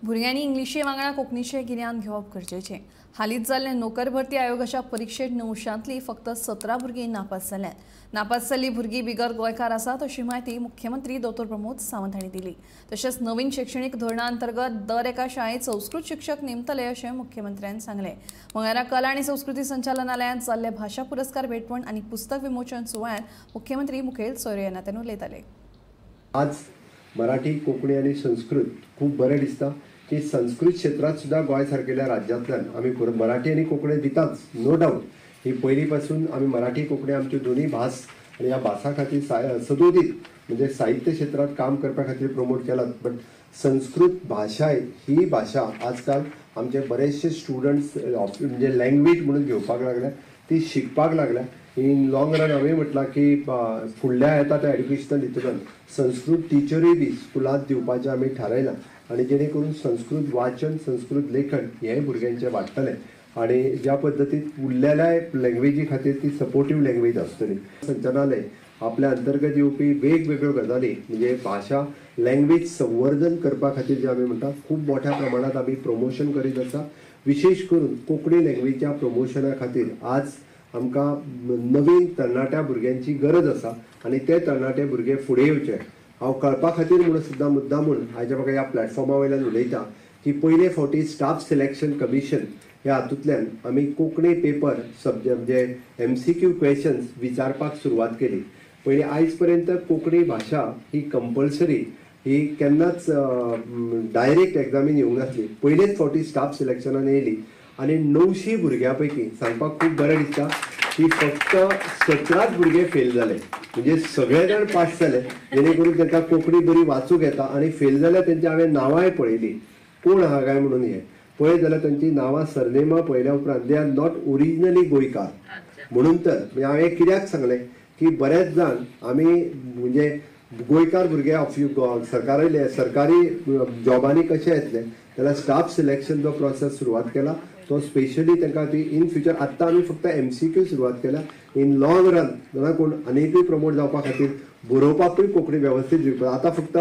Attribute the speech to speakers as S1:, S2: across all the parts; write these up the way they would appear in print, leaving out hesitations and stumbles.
S1: भुरग्यांनी इंग्लिशे वांगडा कोंकणीचें गिन्यान घेवप गरजेचें. हालींच जाल्ले नोकर भरती आयोगाच्या परिक्षेत 900तलीं फक्त 17 भुरगीं नापास जाल्यांत. नापास जाल्लीं भुरगीं बिगर गोंयकार आसात अशी म्हायती मुख्यमंत्री दोतोर प्रमोद सावंत हांणी दिली. तशेंच नवीन शिक्षणीक धोरणा अंतर्गत दर एका शाळेंत संस्कृत शिक्षक नेमतले अशें मुख्यमंत्र्यान सांगलें. मंगळारा कला आनी संस्कृती संचालनालयांत जाल्ले भाशा पुरस्कार भेटवण आनी पुस्तक विमोचन सुवाळ्यांत मुख्यमंत्री मुखेल सोयरे ह्या नात्यान उलयताले.
S2: आज मराठी, कोंकणी आनी संस्कृत खूब बरें दिसता की संस्कृत क्षेत्रांत सुद्दां गोंय सारकेल्या राज्यांतल्यान आमी मराठी आनी कोंकणी दिताच, नो डावट. ही पयलीं पासून आमी मराठी कोंकणी आमच्यो दोनूय भास आनी ह्या भासां खातीर सदोदीत म्हणजे साहित्य क्षेत्रांत काम करपा खातीर प्रमोट केलात. बट संस्कृत भाशा ही भाशा आजकाल आमचे बरेचशे स्टुडंट्स म्हणजे लँग्वेज म्हणून घेवपाक लागल्या, ती शिकपाक लागल्या. इन लॉंग रन हांवें म्हटलां की फुडल्या येता त्या एड्युकेशनल हितून संस्कृत टिचरूय बी स्कुलांत दिवपाचें आमी थारायलां आनी जेणे करून संस्कृत वाचन, संस्कृत लेखन हेंय भुरग्यांचें वाडटलें आनी ज्या पद्दतीन उरलेल्या लँग्वेजी खातीर ती सपोर्टीव लँग्वेज आसतली. संचालनालय आपल्या अंतर्गत येवपी वेगवेगळ्यो गजाली म्हणजे भाशा लँग्वेज संवर्धन करपा खातीर जे आमी म्हणटा खूब मोठ्या प्रमाणांत आमी प्रमोशन करीत आसा. विशेश करून कोंकणी लँग्वेजीच्या प्रमोशना खातीर आज आमकां नवीन तरणाट्या भुरग्यांची गरज आसा आनी ते तरणाटे भुरगे फुडें येवचे. हांव कळपा खातीर म्हणून सुद्दां मुद्दामून आयच्या म्हाका ह्या प्लॅटफॉर्मा वयल्यान उलयता की पयले फावटी स्टाफ सिलेक्शन कमिशन ह्या हातूंतल्यान आमी कोंकणी पेपर सब्जेक्ट म्हणजे MCQ questions विचारपाक सुरवात केली. पयलीं आयज पर्यंत कोंकणी भाशा ही कंपल्सरी ही केन्नाच डायरेक्ट एग्जामीन येवंक नासली. पयलेच फावटी स्टाफ सिलेक्शनान येयली आनी 900 भुरग्यां पैकी सांगपाक खूब बरें दिसता की फक्त 17 भुरगे फेल जाले, म्हणजे सगळे जाण पास जाले, जेणे करून तांकां कोंकणी बरी वाचूंक येता. आनी फेल जाल्यार तेंची हांवें नांवांय पळयली कोण आहा काय म्हणून, हें पळयत जाल्यार तांची नांवां सरनेमां पळयल्या उपरांत they are not originally गोंयकार. म्हणून तर म्हणजे हांवें कित्याक सांगलें की बरेच जाण आमी म्हणजे गोंयकार भुरगे सरकारी सरकारी जॉबांनी कशे येतले जाल्यार स्टाफ सिलेक्शन जो प्रोसेस सुरवात केला तो स्पेशली तांकां ती इन फ्युचर आत्तां आमी फक्त MCQ सुरवात केल्या. इन लॉंग रन जाणा कोण आनीकूय प्रमोट जावपा खातीर बरोवपाकूय कोंकणी वेवस्थीत दिवपाक आतां फक्त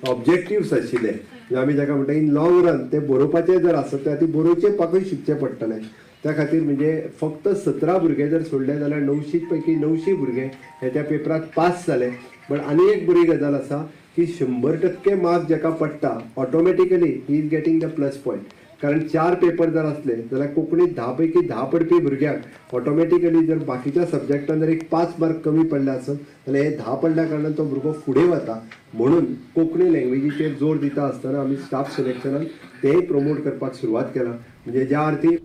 S2: ऑब्जेक्टिव्स आशिल्ले म्हणजे आमी ताका म्हणटा इन लॉंग रन ते बरोवपाचें जर आसत जाल्यार ती बरोवचेपाकूय शिकचें पडटलें. त्या खातीर म्हणजे फक्त 17 भुरगे जर सोडले जाल्यार 900 पैकी 900 भुरगे हे त्या पेपराक पास जाले. बट आनी एक बरी गजाल आसा की 100% मार्क जाका पडटा automatically he is getting the plus point. कारण 4 पेपर जर आसले जाल्यार कोंकणीत 10 पैकी 10 पडपी भुरग्यांक ऑटोमॅटिकली जर बाकीच्या सब्जेक्टान जर एक 5 मार्क कमी पडले आसत जाल्यार हे 10 पडल्या कारणान तो भुरगो फुडें वता. म्हणून कोंकणी लँग्वेजीचेर जोर दिता आसतना आमी स्टाफ सिलेक्शनान तेंय प्रमोट करपाक सुरवात केला. म्हणजे ज्या अर्थी